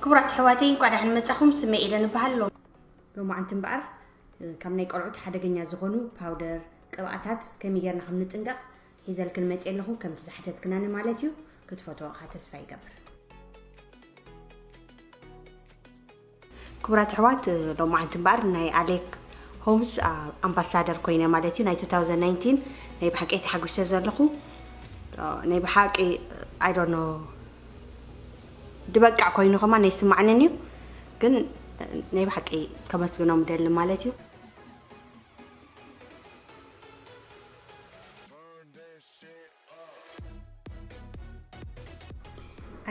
ክቡራት ኣሕዋተይ፣ እንኳዕ ደሓን መጻኹም። ስመይ ኤደን እበሃል። ሎማዓንቲ እምበኣር ካብ ናይ ቆልዑት ሓደገኛ ዝኾኑ ፓውደር፣ ቅብኣታት ከመይ ጌርና ከም ንጥንቀቕ ሒዘልክን መጽየ ኣለኹ። ከምቲ ዝሓተትክናኒ ማለት እዩ። ክትፈትዎ ከዓ ተስፋ ይገብር። ክቡራት ኣሕዋት፣ ሎማዓንቲ እምበኣር ናይ ኣሌክ ሆምስ ኣምባሳደር ኮይነ ማለት እዩ። ናይ two thousand nineteen ናይ ብሓቂ ተሓጒሰ ዘለኹ። ናይ ብሓቂ፣ I don't know፣ ድበቃ ኮይኑ ከማን ኣይስማዕንን እዩ፣ ግን ናይ ብሓቂ ከመስግኖም ደሊ ማለት እዩ።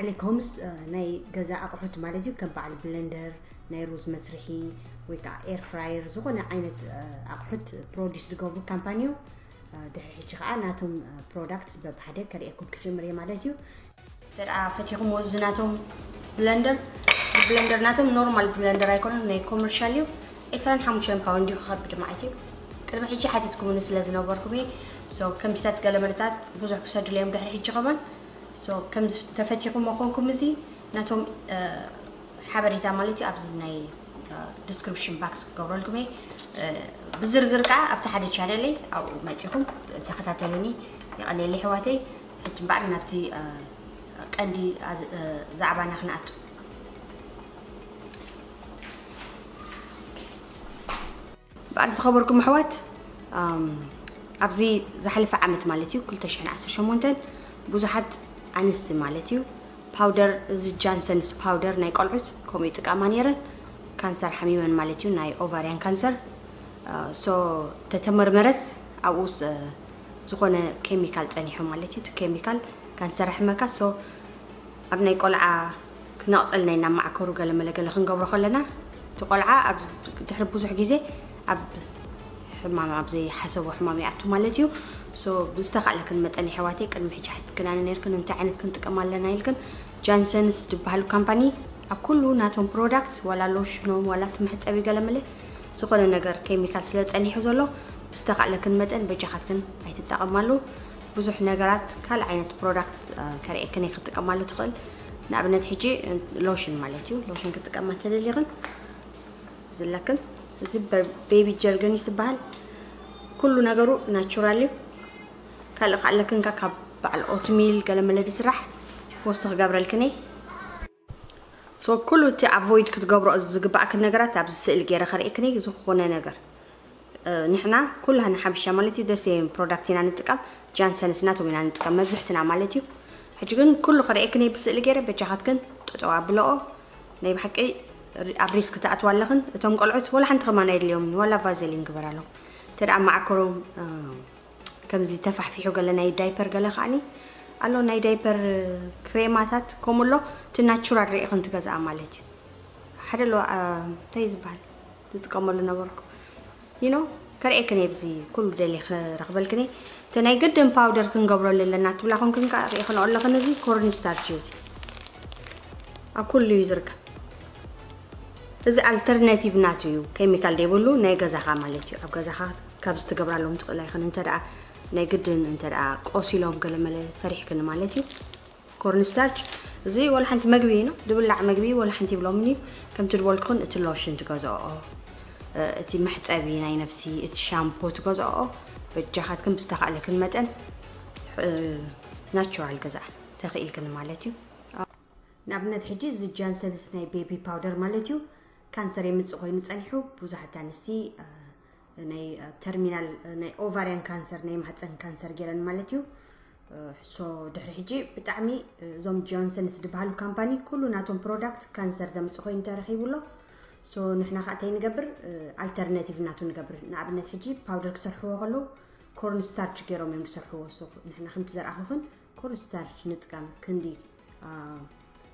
ኣሌክ ሆምስ ናይ ገዛ ኣቑሑት ማለት እዩ። ከም በዓል ብለንደር፣ ናይ ሩዝ መስርሒ፣ ወይ ከዓ ኤር ፍራየር፣ ዝኾነ ዓይነት ኣቑሑት ፕሮዲስ ዝገብሩ ካምፓኒ እዩ። ድሕሪ ሕጂ ከዓ ናቶም ፕሮዳክትስ በብሓደ ከርእየኩም ክጅምር እየ ማለት እዩ። እንተ ደኣ ፈቲኹምዎ፣ እዚ ናቶም ብለንደር፣ ብለንደር ናቶም ኖርማል ብለንደር ኣይኮነን፣ ናይ ኮመርሻል እዩ። ዕስራን ሓሙሽተን ፓውንድ እዩ፣ ክኸብድ ማለት እዩ። ቅድሚ ሕጂ ሓቲትኩምኒ ስለ ዝነበርኩም እየ። ሶ ከምዚታት ገለ መለታት ብዙሕ ክሰድሉ እዮም ድሕሪ ሕጂ ከማን። ሶ ከም ተፈቲኹምዎ ኮንኩም፣ እዚ ናቶም ሓበሬታ ማለት እዩ ኣብዚ ናይ ዲስክሪፕሽን ባክስ ክገብረልኩም እየ። ብዝርዝር ከዓ ኣብቲ ሓደ ቻነለይ ኣብኡ መፂኹም ተኸታተሉኒ። የቐንየለይ ኣሕዋተይ። ሕጂ እምበኣር ናብቲ ቀንዲ ዛዕባና ክንኣቱ። እምበኣር ዝኸበርኩም ኣሕዋት፣ ኣብዚ ዝሓለፈ ዓመት ማለት እዩ፣ ክልተ ሽሕን ዓሰርተ ሸሞንተን፣ ብዙሓት ኣንስቲ ማለት እዩ ፓውደር፣ እዚ ጃንሰንስ ፓውደር ናይ ቆልዑት ከምኡ ይጥቀማ ነይረን። ካንሰር ሓሚመን ማለት እዩ፣ ናይ ኦቫርያን ካንሰር። ሶ ተተመርመረስ ኣብኡስ ዝኾነ ኬሚካል ጸኒሑ ማለት እዩ። እቲ ኬሚካል ካንሰር ኣሕመካ። ሶ ኣብ ናይ ቆልዓ ክነቕጸል ናይ እናማዕከሩ ገለ መለ ገለ ክንገብሮ ከለና፣ እቲ ቆልዓ ኣብ ድሕሪ ብዙሕ ግዜ ኣብ ሕማም፣ ኣብ ዘይሓሰቦ ሕማም ይኣቱ ማለት እዩ። ሶ ብዝተኻእለክን መጠን የሕዋተይ፣ ቅድሚ ሕጂ ሓትክናኒ ነርክን እንታይ ዓይነት ክንጥቀም ኣለና ኢልክን፣ ጃንሰንስ ዝበሃል ካምፓኒ ኣብ ኩሉ ናቶም ፕሮዳክት፣ ዋላ ሎሽኖም ዋላ እቲ መሕጸቢ ገለ መለ ዝኾነ ነገር ኬሚካል ስለ ጸኒሑ ዘሎ፣ ብዝተኻእለክን መጠን በጃኻትክን ኣይትጠቐማሉ። ብዙሕ ነገራት ካልእ ዓይነት ፕሮዳክት ከርእየክን እየ ክትጥቀማሉ ትኽእል። ንኣብነት ሕጂ ሎሽን ማለት እዩ። ሎሽን ክትጥቀማ እንተደሊኽን ዝለክን፣ እዚ ቤቢ ጀርገኒስ ዝበሃል ኩሉ ነገሩ ናቹራል እዩ። ካልእ ከኣለክን ካብ በዓል ኦትሚል ገለ መለ ዝስራሕ ወስኽ ገብረልክን እየ። ሶ ኩሉ እቲ ኣቮይድ ክትገብሮ ዝግባእክን ነገራት ኣብዚ ስእሊ ገይረ ከርእየክን እየ። ዝኾነ ነገር ንሕና ኩላህና ሓቢሻ ማለት እዩ ደሴም ፕሮዳክት ኢና ንጥቀም። ጃንሰንስ ናቶም ኢና ንጥቀም መብዝሕትና ማለት እዩ። ሕጂ ግን ኩሉ ከርእየክን እየ ብስእሊ ገይረ፣ በጃኻትክን ጠጠው ኣብለኦ። ናይ ብሓቂ ኣብ ሪስክ ትኣትዋ ኣለኽን። እቶም ቆልዑት ወላ ሓንቲ ከማን ኣይድልዮም፣ ዋላ ቫዘሊን ግበራሎም። እንተ ደኣ መዓኮሮም ከምዚ ተፋሕፊሑ ገለ ናይ ዳይፐር ገለ ከዓኒ ኣሎ፣ ናይ ዳይፐር ክሬማታት ከምኡ ኣሎ። እቲ ናቹራል ርኢኽን ትገዝኣ ማለት እዩ። ሓደ ኣሎ እንታይ ዝበሃል ዝጥቀመሉ ነበርኩ ይኖ ከርእየክን እየ። ብዚ ኩሉ ደልየ ክረኽበልክን እየ። እቲ ናይ ግድን ፓውደር ክንገብረሉ ኣለና ትብላ ኮንክን ከዓ ርኢኽንኦ ኣለኽን። እዚ ኮርንስታርች እዩ፣ እዚ ኣብ ኩሉ እዩ ዝርከብ። እዚ ኣልተርናቲቭ ናቱ እዩ፣ ኬሚካል ዘይብሉ ናይ ገዛኻ ማለት እዩ። ኣብ ገዛኻ ካብ ዝትገብራሎም ትኽእል ኣይኽን እንተ ደኣ ናይ ግድን እንተ ደኣ ቆሲሎም ገለ መለ ፈሪሕክን ማለት እዩ። ኮርንስታርች እዚ ወላ ሓንቲ መግቢ እዩ፣ ድብላዕ መግቢ ወላ ሓንቲ ይብሎምን እዩ። ከምቲ ድበልኩኽን እቲ ሎሽን ትገዝኦ፣ እቲ መሕጸቢ ናይ ነብሲ፣ እቲ ሻምፖ ትገዝኦ በጃኻትክን ብዝተኻእለክን መጠን ናቹራል ገዛእ ተኽኢልክን ማለት እዩ። ንኣብነት ሕጂ እዚ ጃንሰንስ ናይ ቤቢ ፓውደር ማለት እዩ ካንሰር የምጽእ ኮይኑ ጸኒሑ ብዙሓት ኣንስቲ ናይ ተርሚናል ናይ ኦቫርያን ካንሰር ናይ ማህፀን ካንሰር ገይረን ማለት እዩ። ሶ ድሕሪ ሕጂ ብጣዕሚ እዞም ጆንሰንስ ዝበሃሉ ካምፓኒ ኩሉ ናቶም ፕሮዳክት ካንሰር ዘምፅእ ኮይኑ ተረኺቡ ኣሎ። ሶ ንሕና ከዓ እንታይ ንገብር? ኣልተርናቲቭ ናቱ ንገብር። ንኣብነት ሕጂ ፓውደር ክሰርሕዎ ከለዉ ኮርን ስታርች ገይሮም እዮም ዝሰርሕዎ። ሶ ንሕና ከምቲ ዘርኣኹኽን ኮርን ስታርች ንጥቀም ክንዲ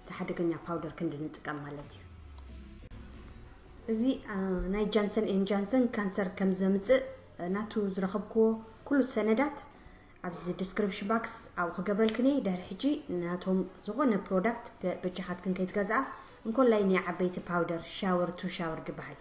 እቲ ሓደገኛ ፓውደር ክንዲ ንጥቀም ማለት እዩ። እዚ ናይ ጃንሰን ኤን ጃንሰን ካንሰር ከም ዘምፅእ ናቱ ዝረኸብክዎ ኩሉ ሰነዳት ኣብዚ ዲስክሪፕሽን ባክስ ኣብኡ ክገብረልክን እየ። ድሕሪ ሕጂ ናቶም ዝኾነ ፕሮዳክት በጃኻትክን ከይትገዝኣ፣ እንኮላይ ናይ ዓበይቲ ፓውደር ሻወር ቱ ሻወር ዝበሃል።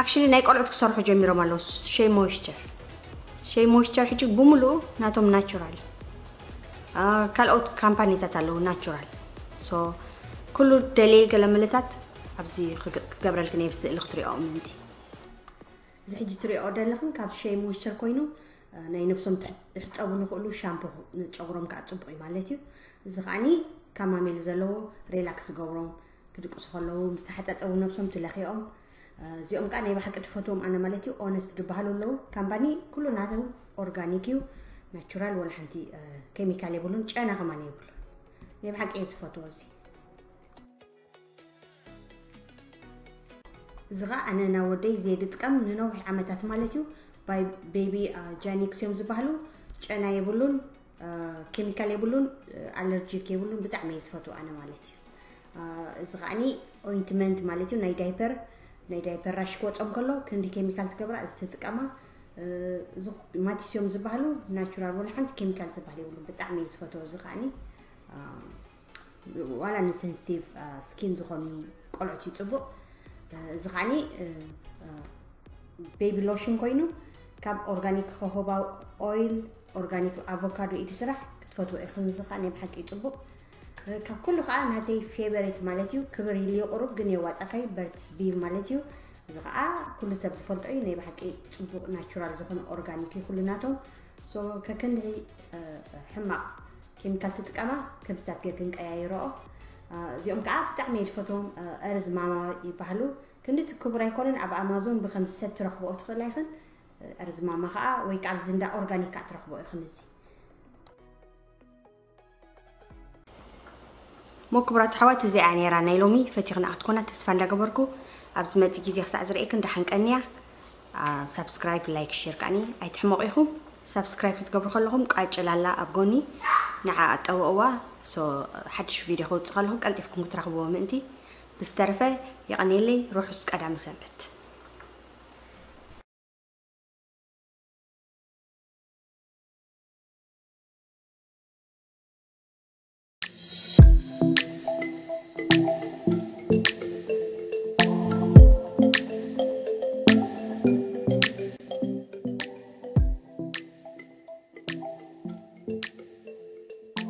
ኣክሽሊ ናይ ቆልዑት ክሰርሑ ጀሚሮም ኣለዉ። ሸይ ሞይስቸር፣ ሸይ ሞይስቸር ሕጂ ብምሉኡ ናቶም ናቹራል፣ ካልኦት ካምፓኒታት ኣለዉ ናቹራል። ሶ ኩሉ ደልየ ገለ ምልታት ኣብዚ ክገ- ክገብረልክን እየ ብስእሊ ክትሪኦ ምእንቲ። እዚ ሕጂ ትሪኦ ዘለኽን ካብ ሸይ ሞይስቸር ኮይኑ ናይ ነብሶም ትሕ- ክሕፀቡ ዝኽእሉ ሻምፖ ንጨጉሮም ከዓ ፅቡቅ እዩ ማለት እዩ። እዚ ከዓኒ ካማሜል ዘለዎ ሪላክስ ገብሮም ክድቅሱ ከለዉ ምስ ተሓፃፀቡ ነብሶም ትለኺኦም። እዚኦም ከዓ ናይ ብሓቂ ትፈትዎም ኣነ ማለት እዩ። ኦነስት ዝበሃሉ ኣለዉ ካምፓኒ ኩሉ ናቶም ኦርጋኒክ እዩ። ናቹራል ወላ ሓንቲ ኬሚካል የብሉን። ጨና ከማን የብሉን። ናይ ብሓቂ እየ ዝፈትዎ እዚ። እዚ ኸዓ ኣነ ናብ ወደይ ዘይድጥቀም ንነዊሕ ዓመታት ማለት እዩ። ባይ ቤቢ ጃኒክስ እዮም ዝበሃሉ። ጨና የብሉን፣ ኬሚካል የብሉን፣ ኣለርጂክ የብሉን። ብጣዕሚ እየ ዝፈትዎ ኣነ ማለት እዩ። እዚ ከዓኒ ኦይንትመንት ማለት እዩ። ናይ ዳይፐር ናይ ዳይፐር ራሽ ክወፆም ከሎ ክንዲ ኬሚካል ትገብራ እዚ ትጥቀማ። እዚ ማቲስ እዮም ዝበሃሉ። ናቹራል ወላ ሓንቲ ኬሚካል ዝበሃል የብሉን። ብጣዕሚ እየ ዝፈትዎ እዚ ከዓኒ ዋላ ንሴንስቲቭ ስኪን ዝኾኑ ቆልዑት እዩ ፅቡቅ። እዚ ከዓኒ ቤቢ ሎሽን ኮይኑ ካብ ኦርጋኒክ ሆሆባ ኦይል፣ ኦርጋኒክ ኣቮካዶ እዩ ዝስራሕ። ክትፈትዎ ኢኽን። እዚ ከዓ ናይ ብሓቂ እዩ ፅቡቅ። ካብ ኩሉ ከዓ ናተይ ፌቨሬት ማለት እዩ። ክብር ኢሉ ቁሩብ ግን የዋፃካይ በርትስ ቢብ ማለት እዩ። እዚ ከዓ ኩሉ ሰብ ዝፈልጦ እዩ። ናይ ብሓቂ ፅቡቅ ናቹራል ዝኾነ ኦርጋኒክ እዩ ኩሉ ናቶም። ሶ ከክንድሒ ሕማቅ ኬሚካል ትጥቀማ ከብስታት ጌርክን ቀያይረኦ። እዚኦም ከዓ ብጣዕሚ እየ ዝፈትዎም። እርዝ ማማ ይበሃሉ። ክንድቲ ክቡር ኣይኮነን። ኣብ ኣማዞን ብከምዚ ሰት ትረኽብኦ ትኽእል ኣይኽን። እርዝ ማማ ከዓ ወይ ከዓ ኣብዚ እንዳ ኦርጋኒካ ትረኽቦ ኢኽን። እዚ ሞ ክቡራት ኣሕዋት እዚኣ ነይራ ናይ ሎሚ ፈቲኽና ክትኮና ተስፋ እንዳገበርኩ ኣብዚ መፂ ግዜ ክሳዕ ዝርእየክን ደሓን ቀንያ። ሳብስክራይብ፣ ላይክ፣ ሼር ከዓኒ ኣይትሕመቑ ኢኹም። ሳብስክራይብ ክትገብሩ ከለኹም ቃጭል ኣላ ኣብ ጎኒ ንዓ ኣጠውእዋ። ሶ ሓድሽ ቪድዮ ክውፅእ ከለኹ ቀልጢፍኩም ክትረኽብዎ ምእንቲ። ብዝተረፈ የቐንየለይ። ርሑስ ቀዳመ ሰንበት።